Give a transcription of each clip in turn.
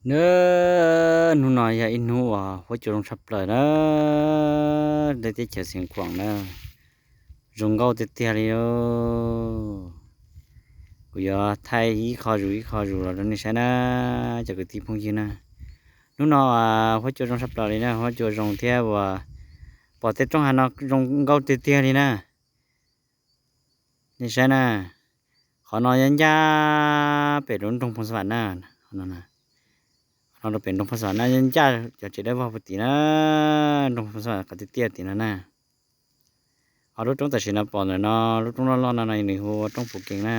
Na, hnub no yog ib hnub uas huab cua zoo tshaj plaws na, tej teb chaws Xeev Khuam na, zoo nkauj tiag tiag li. Kuv yuav thaij ib qho zus ib qho zus los rau nej saib na, cov kwv tij phooj ywg na. Hnub no huab cua zoo tshaj plaws li na, huab cua zoo thiab uas pom tej roob hav no zoo nkauj tiag tiag li na. Nej saib na, qhov no yog ncaj pem rau nroog Phoos Xab Vam na. Qhov no rau pem nroog Phoos Xab Vam na, yog ncaj cov tsev dawb vog puag tim na, nroog Phoos Xab Vam qhov tiaj tiaj tim no na. Ho lub roob tam sim no pom ntawm no, lub roob loj loj no no nws hu ua roob Puv Kees na.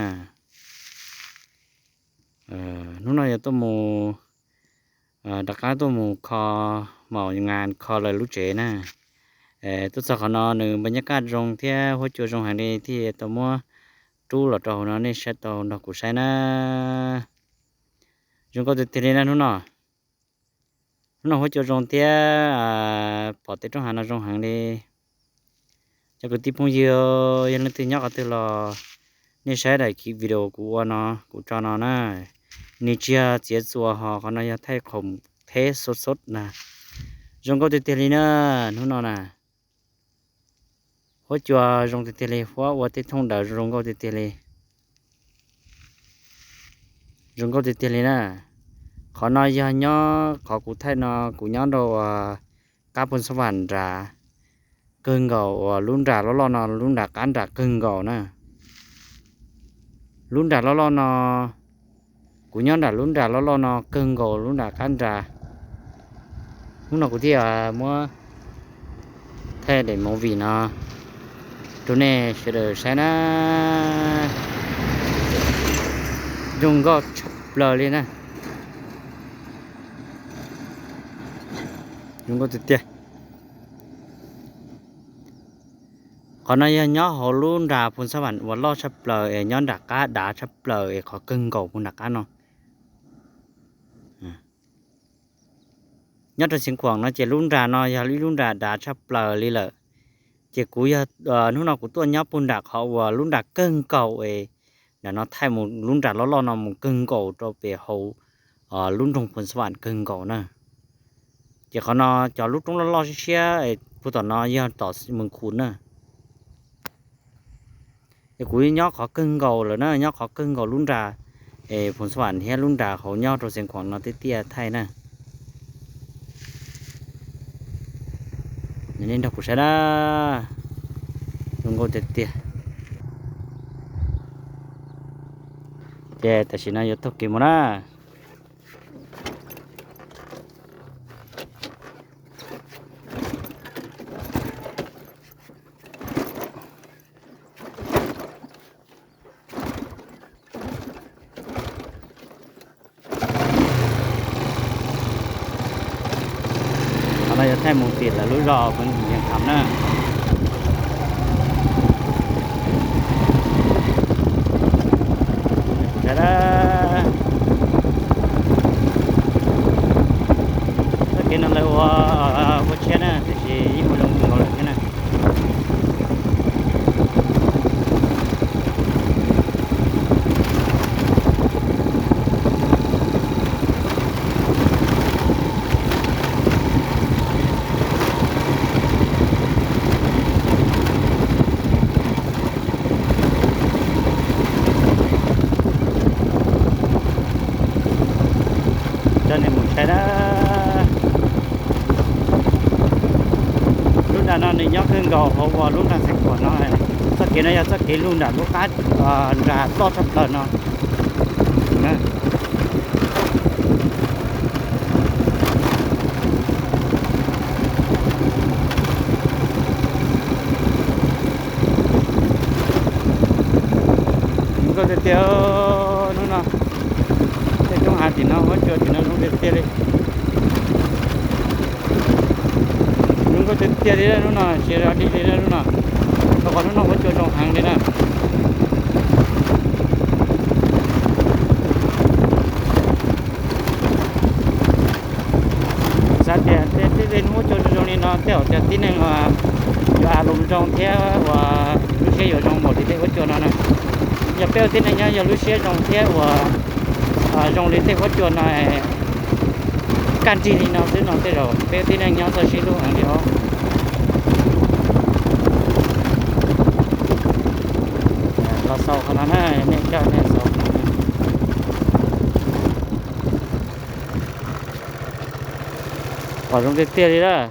Hnub no yuav tuaj mus, rov qab tuaj mus kho, mam ngas kho lawv lub tsev na. Tuaj txog qhov no nws npa nyaj kaj zoo thiab huab cua zoo heev li thiaj tau muab rub los rau hauv no nej saib tau nrog kuv saib na. Zoo nkauj tiag tiag li na hnub no. Hnub no huab cua zoo thiab pom tej roob hav no zoo heev li. Cov kwv tij phooj ywg, yog leej twg nyob qhov twg los nej saib daim video kuv ua no, kuv tso no na. Nws tsis yog txiav txuas ho qhov no yog thaij khoom theb xub xub na. Zoo nkauj tiag tiag li na, hnub no na. Huab cua zoo tiag tiag li, huab ua tej thooj daws zoo nkauj tiag tiag li. Zoo nkauj tiag tiag li na. Qhov no yog nyob qhov kuv thaij no, kuv nyob rau uas qab Phoos Xab Vam nrad kawg nkaus, uas lub nra loj loj no, lub nra qab nrad kawg nkaus na. Lub nra loj loj no, kuv nyob nram lub nra loj loj no kawg nkaus lub nra qab nrad. Hnub no kuv thiaj muab thaij daim movie no rau nej sawv daws saib na. Zoo nkauj tshaj plaws li na. Zoo nkauj tiag tiag. Qhov no yog nyob hauv lub nra Phoos Xab Vam uas loj tshaj plaws es nyob nram qab dav tshaj plaws es qhov kawg nkaus puag nram qab no. Nyob rau Xeev Khuam no ces lub nra no yog ib lub nra dav tshaj plaws li lawm. Ces kuv yog, hnub no kuv tuaj nyob puag nram qhov uas lub nra kawg nkaus es nram no thaij mus lub nra loj loj no mus kawg nkaus rau pem hauv lub nroog Phoos Xab Vam kawg nkaus na. Ces qhov no cov lub roob loj loj siab siab puag tom no yog tom Mees Khus na. Es kuv nyob qhov kawg nkaus lawm na, nyob qhov kawg nkaus lub nra es Phoos Xab Vam thiab lub nra hauv nyob rau Xeev Khuam no tiaj tiaj thaij na. Nej nrog kuv saib na, zoo nkauj tiag tiag. Ces tam sim no yuav taug kev mus na. Qhov no yog thaij mus tim lawv lub zos Phoos Xab Vam na. Txoj kev no lawv ua, ua tshiab na, tiam sis yeej ua zoo kawg nkaus lawm thiab na. Coj nej mus saib na. Lub nram no nws nyob kawg nkaus hauv uas lub nram Xeev Khuam no. Txoj kev no yog txoj kev lug nram lub qab nram loj tshaj plaws no. Zoo nkauj tiag tiag hnub no. Tej roob hav tim no, huab cua tim no zoo tiag tiag li. Zoo nkauj tiag tiag li hnub no, tsis yog dig li hnub no, rau qhov hnub no huab cua zoo heev li na. Xav tias tej hnub huab cua zoo zoo li no tej zaum cov tib neeg yuav a lus zoo thiab uas lub siab yuav zoo npaum li tej huab cua no na. Yog peb ua tib neeg nyob yog lub siab zoo thiab uas zoo li tej huab cua no, kaj nrig li no xwb no tej zaum peb tib neeg nyob txawj sib hlub heev li os. Los xaus qhov no na, nej coj nej xaus. Pom zoo tiag tiag li lawm.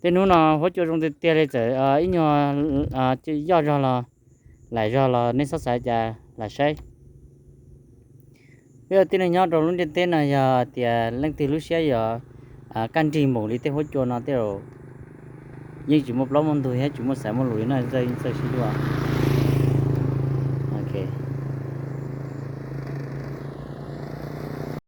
Tej hnub no huab cua zoo tiag tiag li, txawm ib nyuag yoj zog los, laim zog los nej txhob xav cas, lam saib. Peb ua tib neeg nyob rau lub ntiaj teb no yog tias leej twg lub siab yog kaj nrig npaum li tej huab cua no tej zaum yeej tsis muaj plaub muaj ntug thiab tsis muaj xaiv muaj lus li no, txawj sib hlub.